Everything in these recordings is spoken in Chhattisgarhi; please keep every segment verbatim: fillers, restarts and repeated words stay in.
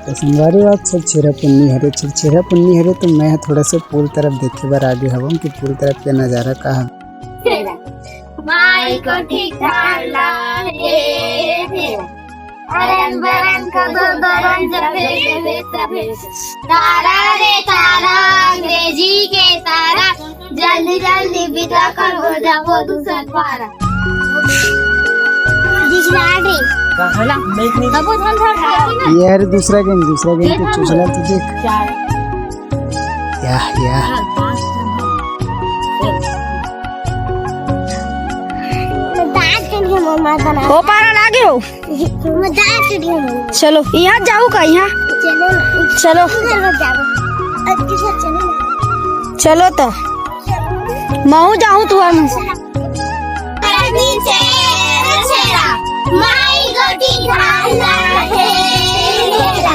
तो संगवारी हो, आज छेरछेरा पुन्नी हरे, छेरछेरा पुन्नी हरे, तो मैं थोड़ा सा पुल तरफ देखे बर आगे हवं कि पुल तरफ के नजारा का हवे। माई कोठी खाला हे, हे। अरन बरन को दो दरन जबे जबे तबे। तारा रे तारा, अंग्रेजी के तारा, जल्दी जल्दी विदा कर, हो जाबो दूसर पारा। दिखला रे। कहला, नहीं, नहीं। तबो धन धर खाती ना। ये हरे दूसरा गेंद, दूसरा गेंद ये को था चुचला तो देख। चार। या, या। हाँ, पाँच नंबर। दांत के लिए मम्मा बना। ओ पारा लागे हो। मजाक के लिए मम्मा। चलो, यहाँ जाऊ का, यहाँ? चलो ना। चलो। इधर मत जाओ। अब किधर चलो ना? चलो तो। महू जाहूँ तू हम। माई गोटी खाला हे, हे।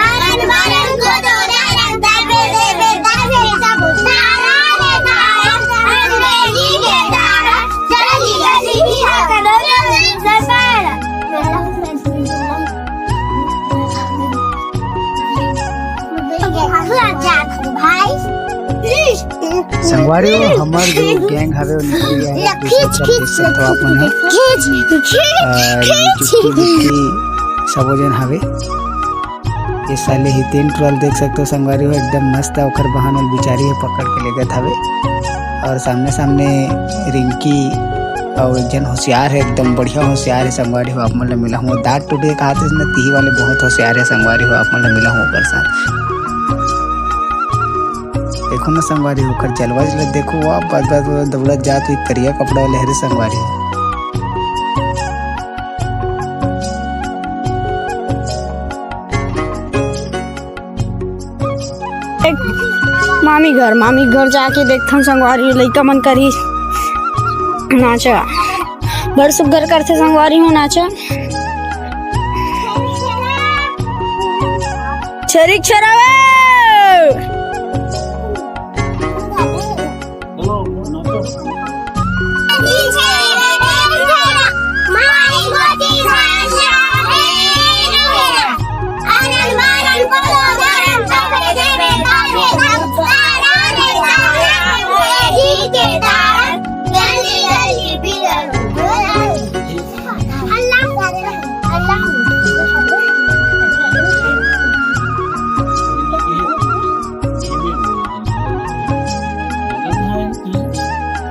आनंद मानंद को दो दानंद दाबे देबे दाबे सब तारा रे तारा, अंग्रेजी के तारा, जल्दी जल्दी बिदा करो जल्दी से पारा। भाई। संगवारी हो, हमर जो गैंग हवे, वो निकल गया है। खींच, दूसरा तरफ खींच, देख सकते हो आप मन ह। खींच, खींच, अ, खींच। निक्की, निक्की सबो जन हवे। ये साले हितेन ट्रोल देख सकते हो संगवारी हो, एकदम मस्त है, ओकर बहन ओल बिचारी है पकड़ के लेगत हवे। और सामने सामने रिंकी और एक जन होशियार है, एकदम बढ़िया होशियार है संगवारी हो, आप मन ल मिला हूँ। दांत टूट के कहा थे ना, तिही वाले बहुत होशियार है संगवारी हो, आप मन ल मिला हूँ ओकर साथ। देखो ना संगवारी हो, ओकर जलवा जलवा देखो, वाह, बस बस बस दौड़त जात हुई, करिया कपड़ा वाले हरे संगवारी हो। मामी घर, मामी घर जाके देखथन संगवारी, लइका मन करही नाचा। बड़ सुग्घर करथे संगवारी हो नाचा। छेरी छेरा वे।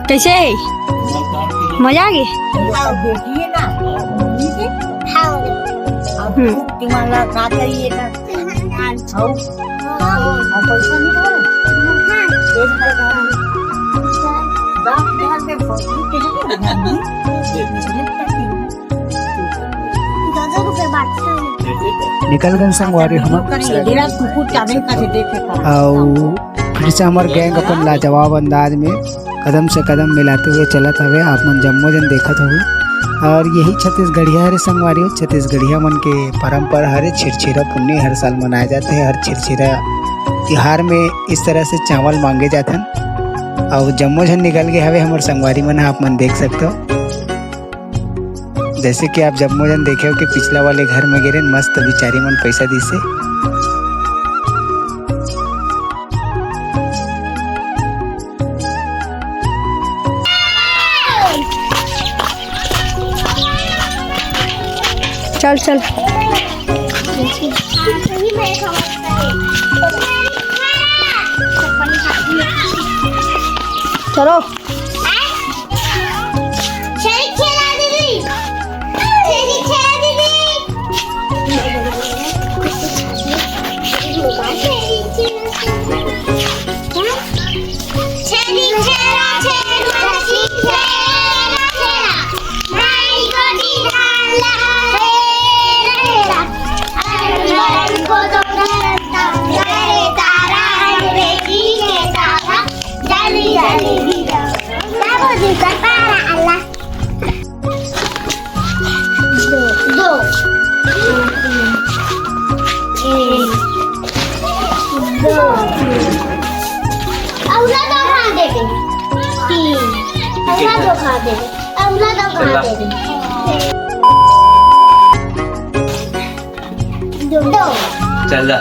कैसे है? मजा आ गई? अब देखिए ना, मम्मी के। हाँ। अब हम्म। तुम तिमाला का करिए ना। हाँ। और पैसा नहीं है? हाँ। एक पैसा। दस हजार के फसली के लिए मम्मी। निकल गन संगवारी हमर दूसरा गैंग। अउ फिर से हमर गैंग अपन लाजवाब अंदाज में कदम से कदम मिलाते हुए चलत हवे, आप मन जम्मो जन देखत हवे। और यही छत्तीसगढ़िया हरे संगवारी हो, छत्तीसगढ़िया मन के परंपरा हरे, छेरछेरा पुन्नी हर साल मनाए जाथे। हर छेरछेरा तिहार में इस तरह से चावल मांगे जाथन। अउ जम्मो झन निकल गए हवे हमर संगवारी मन ह, आप मन देख सकते हो। जैसे कि आप जम्मो जन देखे हो कि पिछला वाले घर में गे रहेन, मस्त बिचारी मन पैसा दिसे। चल, चल। चलो। छेरी छेरा दीदी, छेरी छेरा दीदी। छेरी छेरा, छेरा, छेरा, छेरा। माई गोटी खाला, हेरा, हेरा। अंगरन को तो डरता, डरे तारा, अंग्रेजी के तारा। जाली, जाली, जाली। बाबूजी का तारा अल्लाह। दो, दो। एक, दो। अउला दो खा देबे। तीन। अउला दो खा देबे। अउला दो खा देबे। दो, दो। चल जा।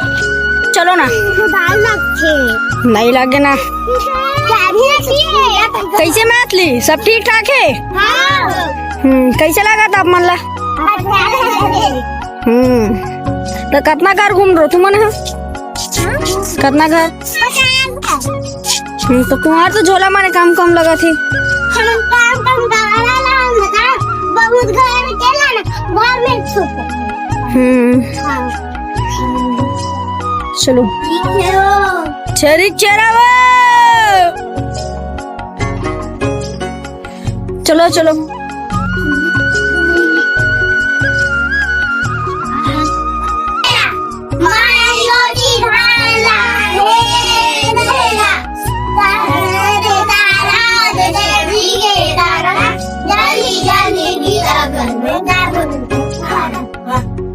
चलो ना। दाल लगथे। नहीं लगे ना। गाड़ी लगती है। कैसे मैथिली, सब ठीक ठाक है? हाँ। हम्म, कैसे लगा था आप मन ला? अच्छा लगा। हम्म, तो कितना घर घूम रहो तुमन ह? कितना घर? हम्म, तो तुम्हार तो झोला मारे काम कम लगा थी। हम काम कम गाला ला, मतलब, बहुत घर के ला ना, घर में छुप। हम्म। हाँ। चलो। चलो। चलो, चलो।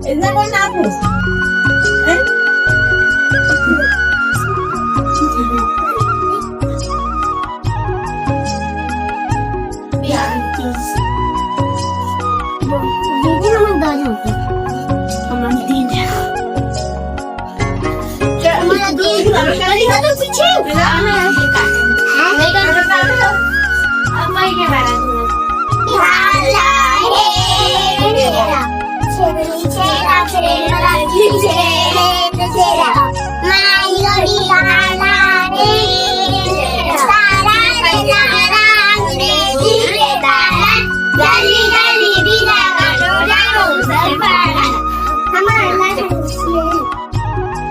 इतना कौन नाम है? हैं? दीदी, हम दो जन थे। हम तीन जन।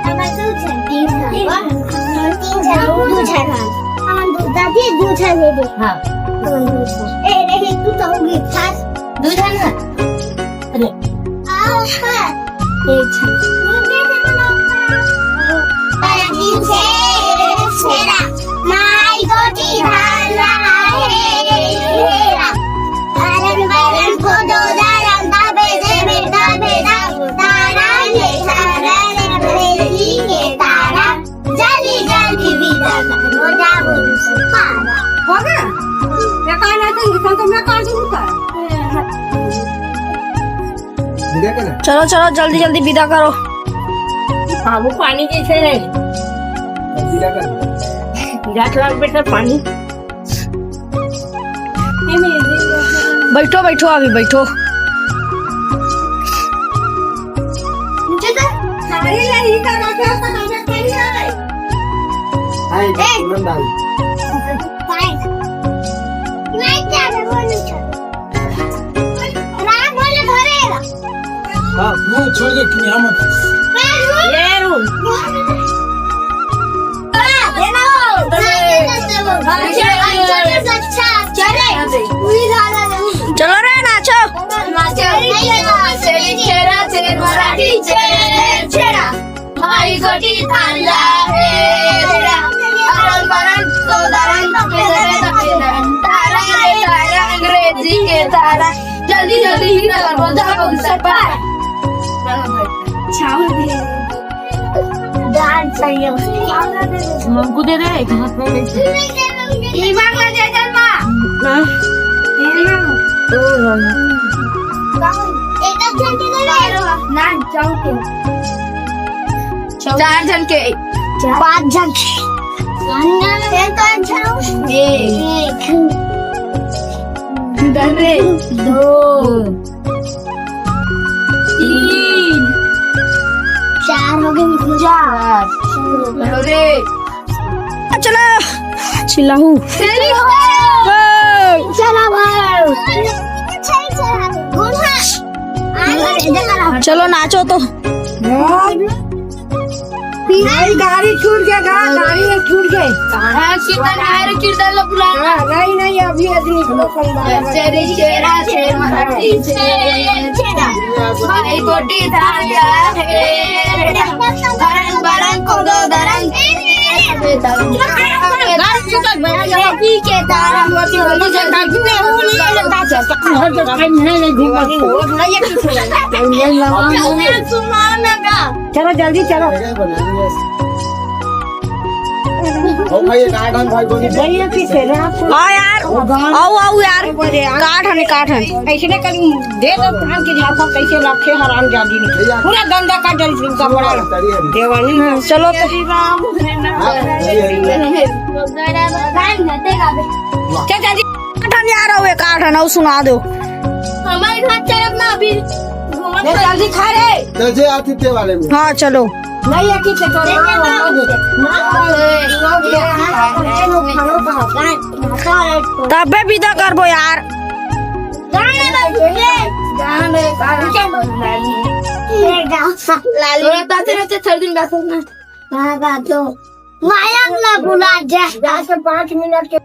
हमर दू झन, तीन झन, तीन झन, दू झन। हमन दू दादी, दू झन दीदी। हाँ। हमन दू झन। ए, नहीं, तू तो होगी first। दू झन ना? अरे। आओ, ऊपर। एक झन। माई गोटी धान ला हे, हे, हे। अरन बरन को दो दारन दा बेदे बेदा बेदा तारा ये तारा रे अंग्रेजी के तारा। जल्दी जल्दी विदा करो जाओ पारा। हो गया? मैं काट लेता हूँ, तो मैं काट दूँ का? विदा कर। चलो, चलो, जल्दी जल्दी विदा करो। बाबू पानी कैसे है? विदा कर। विदा कर बेटा पानी। बैठो, बैठो, अभी बैठो। मुझे तो सारी लड़ी का रखा था, मुझे पड़ी है। हाय, ए! नंदन। पाए। मैं क्या बोलूं? राम बोले धरेगा। हाँ, वो छोड़ दे, तू यहाँ मत। ये रू। चलो रे, नाचो। भाई गोटी थाला हे, अरन बरन तो दरन, तपे दरे, तपे दरन। तारा रे तारा, अंग्रेजी के तारा। जल्दी जल्दी ही ना करो, जा कौन से पार। चावल दे। दाल चाहिए। हमको दे दे, एक हाथ में दे। ईमान का जय जय माँ। हाँ? ईमान। ओ, लो, लो। एक एक घंटे के लिए। ना, चावल के। चार जन के। पाँच जन के। फिर कौन छाओ? एक। एक। दर्रे। दो। तीन। चार हो गए। चार। अरे। चलो। चिल्लाहू। चलो। चलो भाई। चलो नाचो तो। भाई, गाड़ी छूट गया, गा-, गाड़ी में छूट गए। हाँ, कितना नायर किरदार लो बुला। हाँ, नहीं, नहीं, अभी, अभी निकलो, कम बात है। चेरी, चेरा, चेर, मराठी, चेर, चेरा। भाई, गोटी धागा है। बरन, बरन, को दो दरन। गाड़ी छूट गया, गाड़ी छूट गया। के तारा, मोती, मोती, झंडा, झंडा, झंडा, झंडा, झंडा, झंडा, झंडा, झंडा, चलो जल्दी चलो। ओ भाई, ये काट हन भाई, बोली। भैया की फेरा आपको। हाँ यार, आओ, आओ यार, काट हन, काट हन। ऐसे ना करूँ, दे दो, काम की झापा कैसे लाखे हराम जादी ने। पूरा गंदा कर डाल इनका बड़ा। देवानी। हाँ, चलो तो। चल जल्दी। काट हन यार, आओ, ये काट हन, आओ, सुना दो। हमारे घर चलब ना अभी। जल्दी खा रे। तो जे आतिथ्य वाले में। हाँ, चलो। नहीं, ये किसे तो ना, तबे विदा करबो यार। लाली। थोड़ा ताते रहते, थोड़ा दिन बाद ना। हाँ, बात तो। मायम ला बुला जा। पाँच मिनट के